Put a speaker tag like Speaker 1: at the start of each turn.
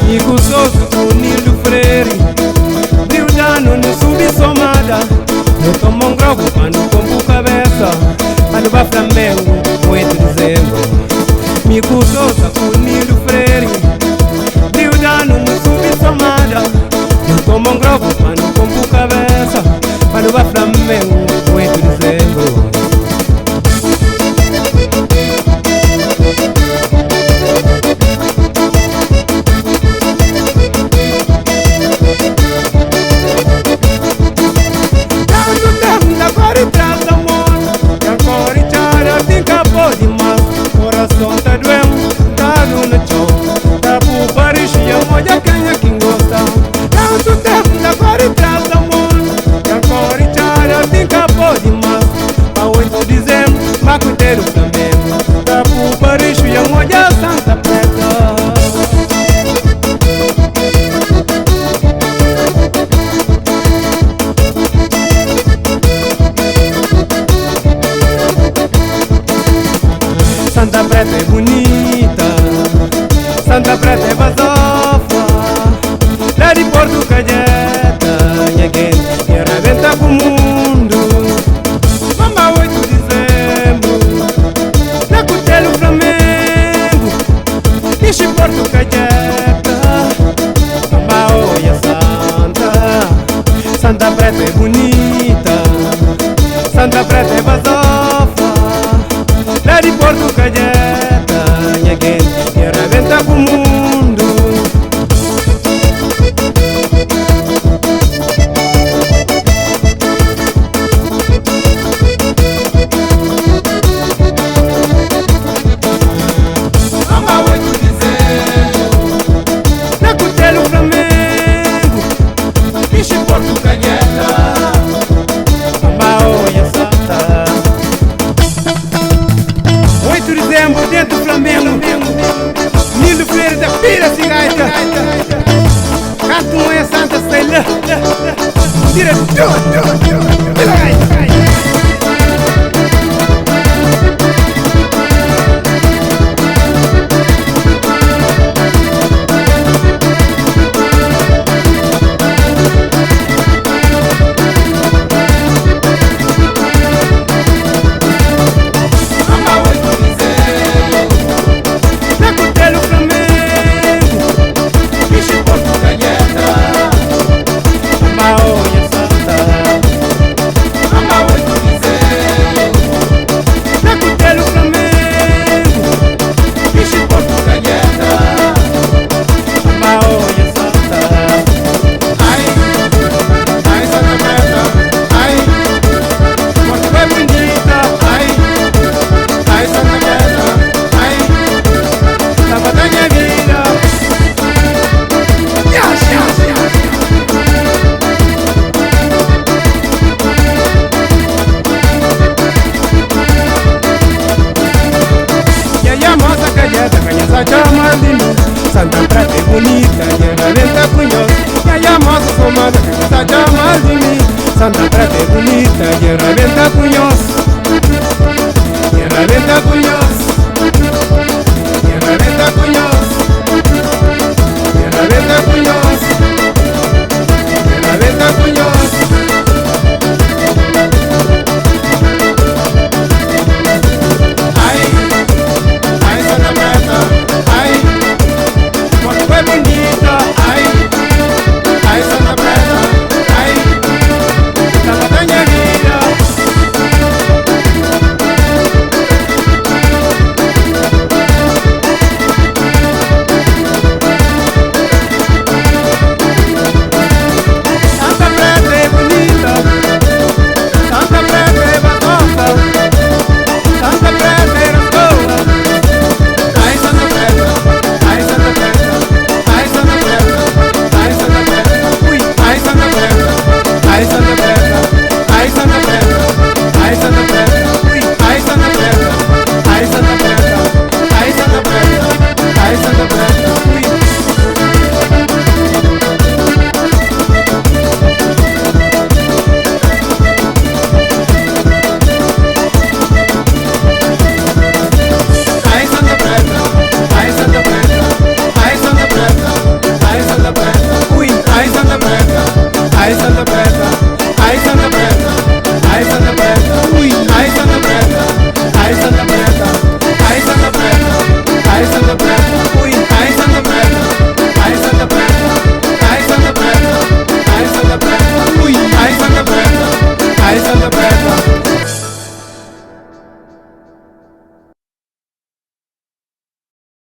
Speaker 1: Mi ku Sousa ku Nildo Freire Briu danu nu subi somada. Nu toma um grogu pa nu kompu kabesa, pa nu ba Flamengo 8 de dezembro. Mi ku Sousa ku Nildo Freire Briu danu nu subi somada. Nu toma um grogu pa nu kompu kabesa, pa nu ba Flamengo 8 de dezembro. Tanto tempo da corre tras da morte, que corre tchara tem capô demais. Coração tá doendo, tá no chão. Tá pro Paris e a molha quem é quem gosta. Tanto tempo da corre tras da morte, que corre tchara tem capô demais. Pa 8 de dezembro, macuteiro Flamengo. Tá pro Paris e a molha Santa Preta. Santa Preta é bonita, Santa Preta é basofa, lá de Porto Calheta, minha gente, que arrebenta com o mundo. Mamba 8 de dezembro, na Cutelo Flamengo, enche Porto Calheta, Mamba olha Santa, Santa Preta é bonita, Santa Preta é basofa, lá de Porto Calheta, minha gente, que arrebenta com o mundo. Mamba 8 de dezembro, na Cutelo Flamengo, enche Porto Calheta, Mamba olha Santa. 8 de dezembro dentro do Flamengo, Nilo Freire da Pira Cigaita, Canto é Santa sei lá, tira tudo, pela gaita.
Speaker 2: Mamba 8 de dezembro,
Speaker 1: Na Cutelo Flamengo,
Speaker 2: enche Porto Calheta,
Speaker 1: Mamba olha Santa.
Speaker 2: Mamba 8 de dezembro,
Speaker 1: Na Cutelo Flamengo,
Speaker 2: enche Porto Calheta.
Speaker 1: Mamba olha Santa.
Speaker 2: Ai, ai Santa Preta, ai,
Speaker 1: Porto é bonita,
Speaker 2: ai, ai Santa Preta, ai.
Speaker 1: tava da minha vida. E aí a moça calheta, canha chama de mim. Santa Preta é bonita, e ela venta cunhos. E aí a moça somada, canha chama de mim. Santa Preta é bonita, e ela venta cunhos. E ela venta cunhos.